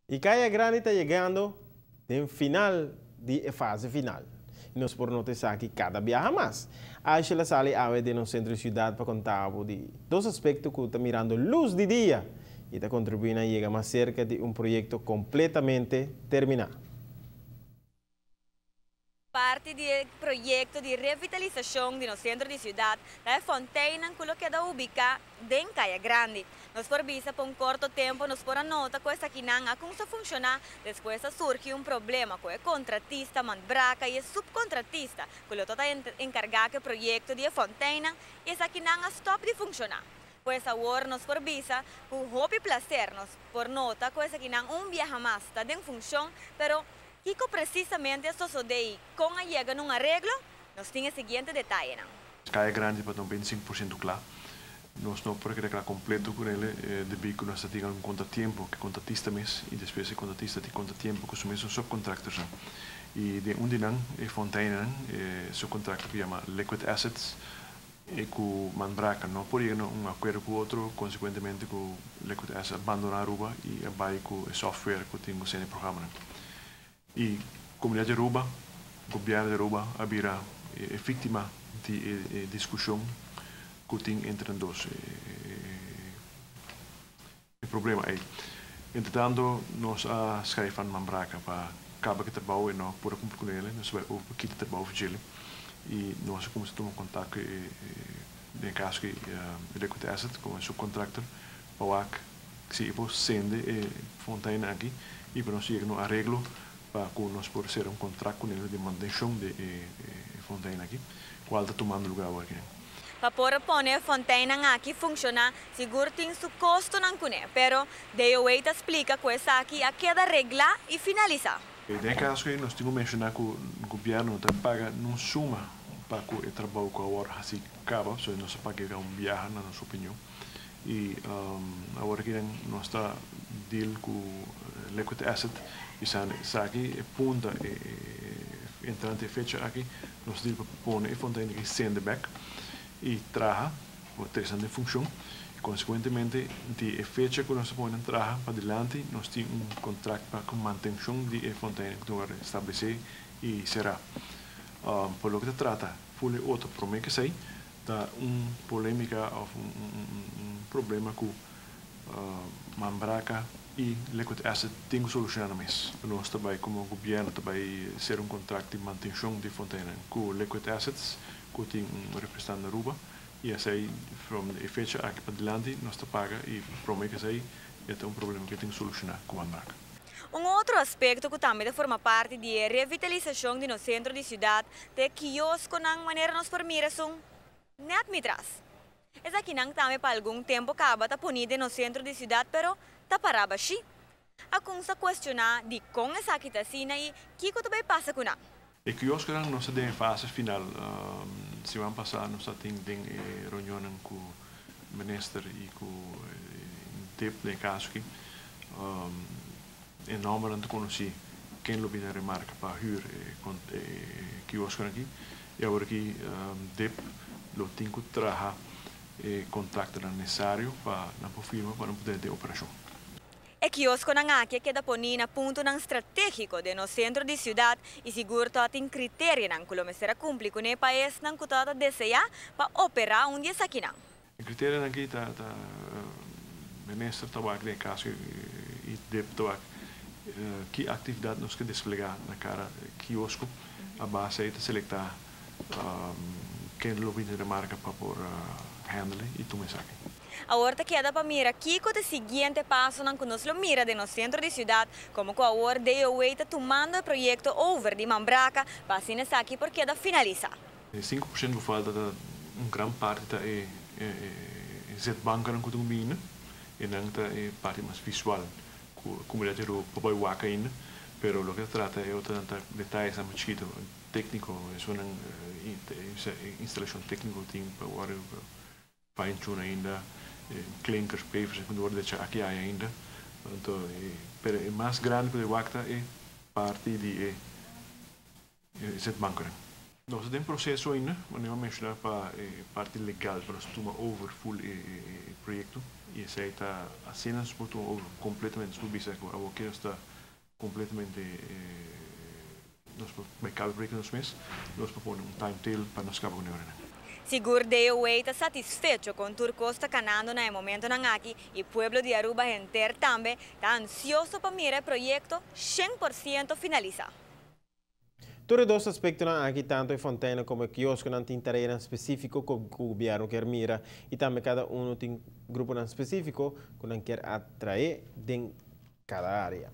Y Caya Grandi ta yegando na final di fase final. Y nos por nota cu cada biaha mas. Angela sali awe den centro di ciudad pa conta di dos aspecto cu ta mirando luz di dia y ta contribuyendo na yega mas cerca di un proyecto completamente termina. Parti di proyecto di revitalisacion di nos centro di ciudad, e fontein cu ta keda ubica den Caya Grandi. Nos por bisa pa un corto tempo, nos por nota cu esakinan a cuminsa funciona, despues a surgi un problema cu e contratista Manbraka y e subcontratista, cu ta encarga cu e proyecto di fontein y esakinan a stop di funciona. Pues awor nos por bisa, cu hopi placer nos por nota cu esakinan un biaha mas ta den funcion, pero kico precisamente a sucede con a yega na un areglo, nos tin e siguiente detaye. Caya Grandi pa 95% cla. Nos no por keda completo cu ne, debi cu nos tin un contratempo, cu contratista mes, y despues e contratista tin contratempo cu su mes subcontractor. Y di un di nan, e fontein, e subcontractor cu yama Liquid Assets, y cu Manbraka no por yega na un acuerdo cu otro, consecuentemente cu Liquid Assets a abandona Aruba y bay cu e software cu tin den e programa. Y comunidad di Aruba, gobierno di Aruba, a bira e victima di discusion cu tin entre dos. E problema ey. Entretanto, nos a schrijf aan Manbraka pa caba cu e trabou y no por cumpli cu ne, nos a bay over kita e trabou dje. Y nos a cuminsa tuma contacto den caso cu Liquid Asset como subcontractor pa si por sende e fontein aki y pa nos yega na un areglo pa cu nos por cera un contrato cu ne di mantencion di e fontein aki, cual ta tumando luga aki. Pa por pone fontein aki funciona, sigur tin su costonan cu ne, pero DOW ta splica cu esaki a keda regla y finalisa. Den caso nos tin cu menciona cu gobierno ta paga un suma pa e trabou cu awor asina caba, so nos ta paga un biaha, na nos opinion. Y awor cu nos ta deal cu Liquid Asset, y esaki punta entrante fecha aki, nos deal pa pone e fontein aki sende back y traha, of trece den funcion. Consecuentemente, di fecha cu nos pone traha pa dilanti, nos tin un contrato pa mantencion di fontein cu ta establece y cera. Pa loke ta trata, full otro prome cu esey, ta un polemica of un problema cu Manbraka y Liquid Asset tin cu soluciona mes. Nos tambe como gobierno tambe cera un contrato di mantencion di fontein cu Liquid Assets, cu tin un representante na Aruba, y esey from e fecha aki pa dilanti nos ta paga y prome cu esey ta un problema cu tin cu soluciona cu Manbraka. Un otro aspecto cu tambe ta forma parti di revitalisacion di nos centro di ciudad, ta kiosconan manera nos por mira esun net mi tras. Esakinan tambe pa algun tempo caba ta poni den centro di ciudad, pero ta para bashi. A cuminsa cuestiona di con esaki ta asina y kico tambe ta pasa cu nan. E kiosconan nos ta den fase final. Siman pasa nos tin reunion cu minister y cu DIP den caso aki. E nomber no conoci ken lo bin na remarca pa huur e kiosco aki. Y awor aki DIP lo tin cu traha e contrato necesario pa nan firma pa nan por den operacion. E kiosconan aki a keda poni na puntonan strategico den nos centro di ciudad y sigur tin criterionan cu mester cumpli cu ne pa esnan cu ta desea pa opera un di esakinan. E criterionan aki ta minister ta wak den caso y DIP ta wak ki actividad nos kier desplega na cada kiosco, a base ta selecta ken lo bin na remarca pa por handle y tuma esaki. Awor ta keda pa mira kico ta e siguiente pasonan cu nos lo mira den nos centro di ciudad, como cu awor DOW ta tumando e proyecto over di Manbraka, pa asina esaki por keda finalisa. 5% cu falta ta un gran parti ta e zitbanken cu tin bini y nan ta e parti mas visual cu comunidad pa bay wak ainda, pero loke ta trata e otro detaye mas chikito tecnico, e un instalacion tecnico tin pa fine tune ainda, klinkers, pavers, cu worden aki ainda. Anto, pero e mas grandi cu wak ta e parti di e zitbanken. Nos ta den proceso ainda, manera mi a menciona, pa e parti legal pa nos tuma over full e proyecto y esey ta asina nos por tuma over completamente. Nos por bisa cu awor nos ta completamente, nos por bay caba e proyecto nos mes, nos por pone un timetable pa nos caba cu ne. Sigur DOW ta satisfecho cu tur cos ta canando na e momento aki y pueblo di Aruba henter tambe ta ansioso pa mira e proyecto 100% finalisa. Tur dos aspecto aki, tanto e fontein como e kiosko, nan tin tarea specifico cu gobierno kier mira y tambe cada un tin grupo specifico cu nan kier atrae den cada area.